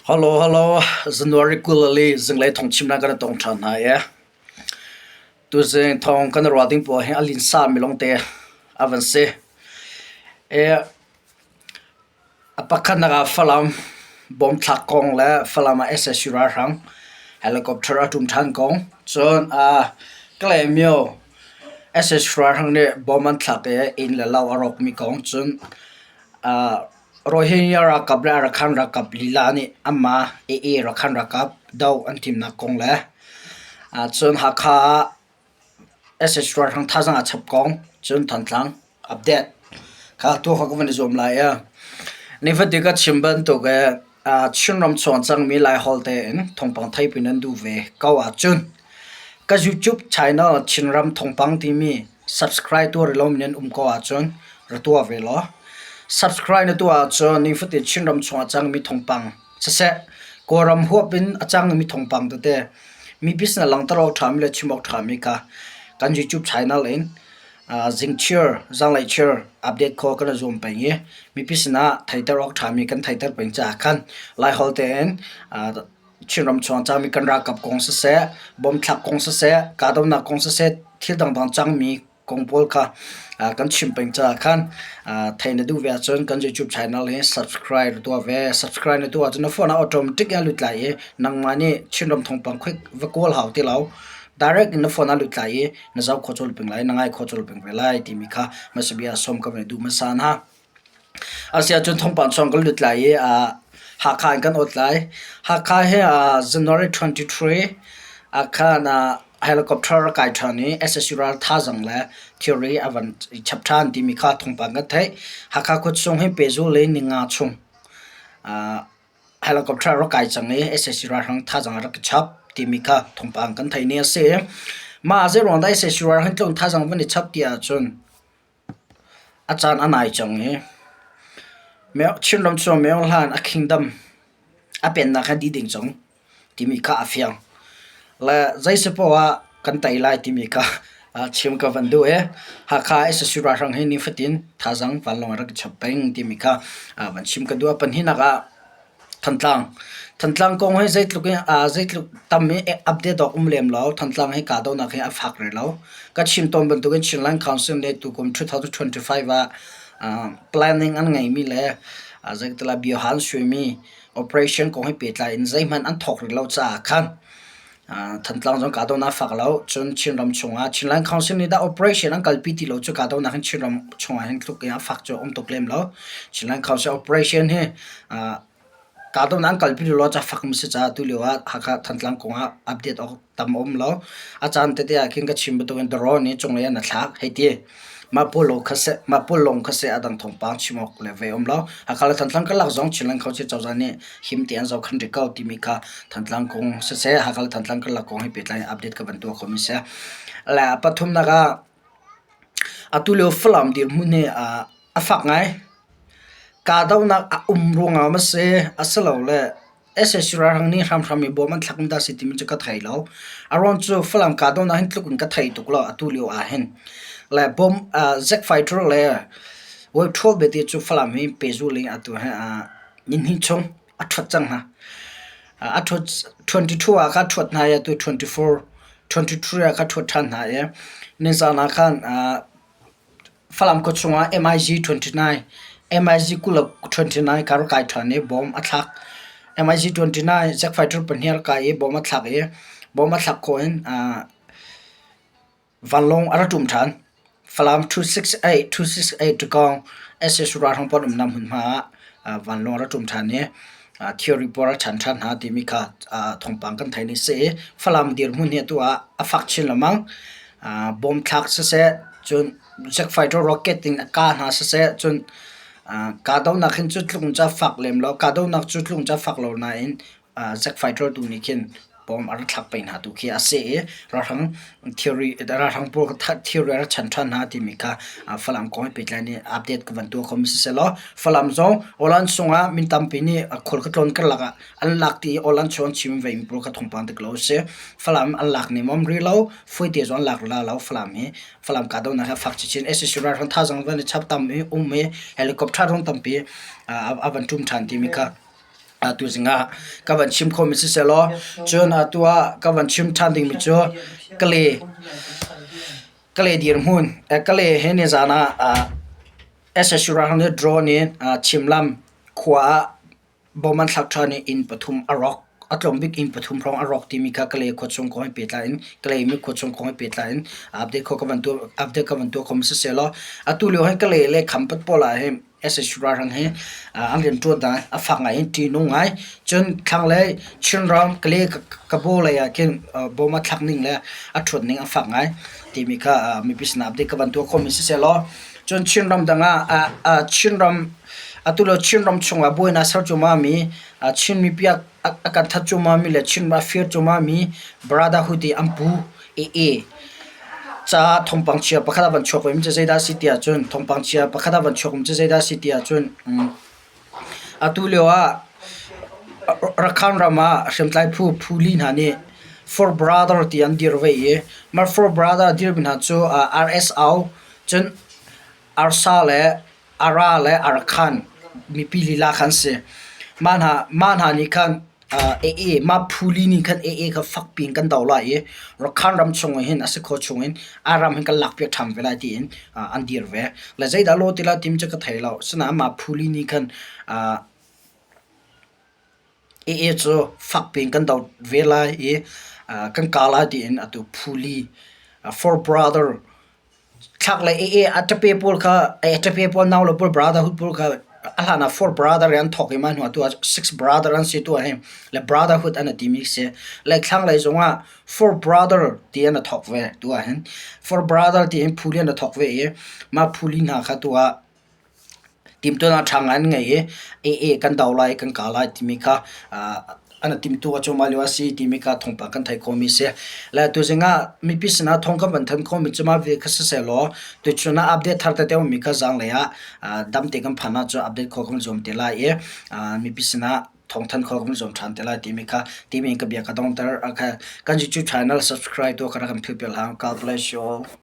Hello, hello. January 24 zinglei thawngchimnak kan tong ṭhan hna i tuzing thawng kan ruah ding pawl hi a linsa mi lawngte a van si. I a pakhatnak ah Falam bomthlak kong le Falam ah sac ralhrang helicopter a ṭum ṭhan kong. Cun Kalaymyo sac ralhrang nih bom an thlak i inn le lo a rawkmi kong. Cun Rohingya ralkap le Arakan ralkap lila nih anmah AA Rakhine ralkap doh an timhnak kong le cun Hakha ah sac ralhrang thazaang a chap kong cun Thantlang update kha tu kha ka van i zuam lai i nifatin ka chim bantuk i Chinram chung a cangmi Laiholh tein thawngpang theihpi nan duh ve ko ahcun ka YouTube channel Chinram Thawngpang timi Subscribe tuah rih lomi nan um ko ahcun ra tuah ve law. Subscribe na tuah ahcun nifatin Chinram chung a cangmi thawngpang siseh, Kawlram huap in a cangmi thawngpang tete mipi sinah langhter awk ṭhami le chim awk ṭhami kha kan YouTube channel in zingchir, zanglei chir update khawh kan i zuam peng i mipi sinah theihter awk ṭhami kan theihter peng caah khan Laiholh tein Chinram chung cangmi kan ralkap kong siseh, bomthlak kong siseh, kahdohnak kong siseh, thil dangdang cangmi kong pawl kha kan chim peng caah khan theih na duh ve ahcun kan YouTube channel hi subscribe tuah ve. Subscribe na tuah ahcun na phone ah automatic in a lut lai i nangmah nih Chinram thawngpang quick va kawl hau ti lo. Direct in na phone ah lut lai i na zoh khawh colh peng lai, na ngai khawh colh peng ve lai timi kha hmasa bia sawm ka van duh hmasa hna. Asiahcun thawngpang chung kan lut lai i Hakha in kan awt lai. Hakha hi January 23 ah khan helicopter a kai ṭhan i sac ral thazaang le thilri a van i chap ṭhan timi kha thawngpang kan theih. Hakha khuachung hi pehzul in ninga chung helicopter a rak kai cang i sac ralhrang thazaang a rak i chap timi kha thawngpang kan theih ni a si. Mah zeiruang dah sac ralhrang tlung thazaang van i chap ti ahcun A caan a nai cang i Chinram cu Myohlan a kingdom a pennak hi a dih ding cang timi kha a fiang. Le zeisipoh ah kan tei lai timi kha chim ka van duh i Hakha sac ralhrang hi nifatin thazaang vanlawng a rak i chap peng timi kha van chim ka duh. A pahnihnak ah Thantlang. Thantlang kong hi zeitluk in zeitluk tam i update awk um lem lo. Thantlang hi kahdohnak hi a fak rih lo. Ka chim tawn bantukin Chinland Council nih tukum 2025 ah planning an ngeimi le zeitikah biohan suaimi operation kong hi pehtlai in zeihmanh an thawk rih lo caah khan Thantlang zong kahdohnak a fak lo. Cun Chinram chungah Chinland Council nih dah operation an kalpi ti lo cu kahdohnak hin Chinram chungah hin tluk in a fak cu a um tuk lem lo. Chinland Council operation hi kahdohnak an kalpi lo ca fak mi si caah tulio ah Hakha Thantlang kongah update awk tam a um lo. A caan tete ah khin ka chim bantukin drone nih cunglei an a thlak hei ti. Mah pawl lawng kha seh, mah pawl lawng kha seh a dang thawngpang chim awk le ve um lo. Hakha le Thantlang karlak zong Chinland Council cozah nih him te an zohkhenh rih ko timi kha Thantlang kong siseh, Hakha le Thantlang karlak kong he pehtlai in update ka van tuah khomi si. Le pathumnak ah atu lio Falam dirhmun hi a fak ngai. Kahdohnak a um ruangah ma si, asilole sac ralhrang nih hramhram i bawm an thlak dah si timi cu ka thei lo. A ruang cu Falam kahdohnak hin tluk in ka thei tuk lo atu lio ah hin. Le bom jet fighter le wave 12 bete cu Falam hi pehzul in atu hi nihnih chung a ṭhuat cang hna. A ṭhuat 22 ah kha ṭhuat hna i atu 24, 23 ah kha ṭhuat ṭhan hna i nizaan ah khan Falam khua chungah MiG 29, MiG 29 kha rak kai ṭhan i bom a thlak. MiG 29 jet fighter pahnih a rak kai i bom a thlak i bom a thlak khawh in vanlawng a ra ṭum ṭhan. Falam 268, 268 Ṭikawng sac ralhrang pawl umnak hmunhma ah vanlawng a ra ṭum ṭhan i thilri pawl a chan ṭhan hna timi kha thawngpang kan theih ni a si i Falam dirhmun hi atu ah a fak chin lengmang. Bom thlak siseh, cun jet fighter rocket in a kah hna siseh, cun kahdohnak hin cu tluk in cun a fak lem lo. Kahdohnak cu tluk in cun a fak lo nain jet fighter tu nih khin bom a rak thlak peng hna tu khi a si i ralhrang thilri ralhrang pawl kha thilri a rak chan ṭhan hna timi kha Falam kong he pehtlai in update ka van tuah khomi siseh law Falam zong Aw-lan chungah min tampi nih khual ka tlawn karlak ah an lak ti i Aw-lan chung an chim ve mi pawl kha thawngpang dik lo a si. Falam an lak nem a um rih lo, fuaite zong an lak la lo Falam hi. Falam kahdohnak hi a fak chinchin. sac ralhrang thazaang van i chap tam i um i helicopter zong tampi a van ṭum ṭhan timi kha. Tuzing ah ka van chim khomi siseh law cun atu ah ka van chim ṭhan dingmi cu Kale Kale dirhmun Kale he nizaan ah SSU ralhrang nih drone in Chimlam khua ah bom an thlak ṭhan i inn pathum a rawk. A tlawm bik inn pathum hrawng a rawk timi kha Kalay khuachung kong he pehtlai in Kalaymyo khuachung kong he pehtlai in update kho ka van tuah update ka van tuah kho mi siseh law atu lio hin Kalay le Khampat pawl ah hin SSU ralhrang hi an rianṭuan dan a fak ngai in ṭihnung ngai. Cun thlanglei Chinram Kalay Kabaw lei ah khin bom a thlak ning le a ṭhuat ning a fak ngai timi kha mipi sinah update ka van tuah khawhmi siseh law cun Chinram dang ah Chinram atu lio Chinram chungah buainak ser cuahmah mi Chin mipi a kan that cuahmah mi le Chin a fir cuahmah mi Brotherhood i an pu AA Caah thawngpang chia pakhat a van chuak ve mi cu zeidah a si ti ahcun thawngpang chia pakhat a van chuak mi cu zeidah a si ti ahcun atu lio ah Rakhine ram ah hriamtlai phu phu li hna nih Four Brother ti an dir ve i mah Four Brother a dirmi hna cu RSO cun Arsa le Ara le Arakhan mipi lila kha an si. Mah hna nih khan AA mah phuli nih khan AA kha fakpi in kan do lai i Rakhine ram chung hin a si khawh chung in a ram hin kan lakpiak ṭhan ve lai tiin an dir ve. Le zeidah law ti lai timi cu ka thei lo. Asinain mah phuli nih khan AA cu fakpi in kan do ve lai i kan kah lai tiin atu phuli four brother Thlak le AA a ṭape pawl kha ṭape pawl nau le pawl brotherhood pawl kha a hlan ah four brother in an thawk i mah hnu ah tu ah six brother an si tu ah hin le brotherhood an i timi si. Le thlanglei zong ah four brother ti an i thawk ve tu ah hin. Four brother ti in phuli an i thawk ve i mah phuli hna kha tu ah Timhtuahnak ṭha ngai an ngei i AA kan do lai, kan kah lai timi kha an i timhtuah cuahmah lio a si timi kha thawngpang kan theih khawhmi a si. Le tuzing ah mipi sinah thawng kan van thanh khawhmi cu mah vial kha sisehlaw tuchun ah update thar tete a ummi kha zaanglei ah damte kan phan ahcun update khawh kan zuam te lai i mipi sinah thawngthanh khawh kan zuam ṭhan te lai timi kha timi in ka bia ka dongter. Kan YouTube channel subscribe tuah kha rak kan philh piak hlah. God bless you all.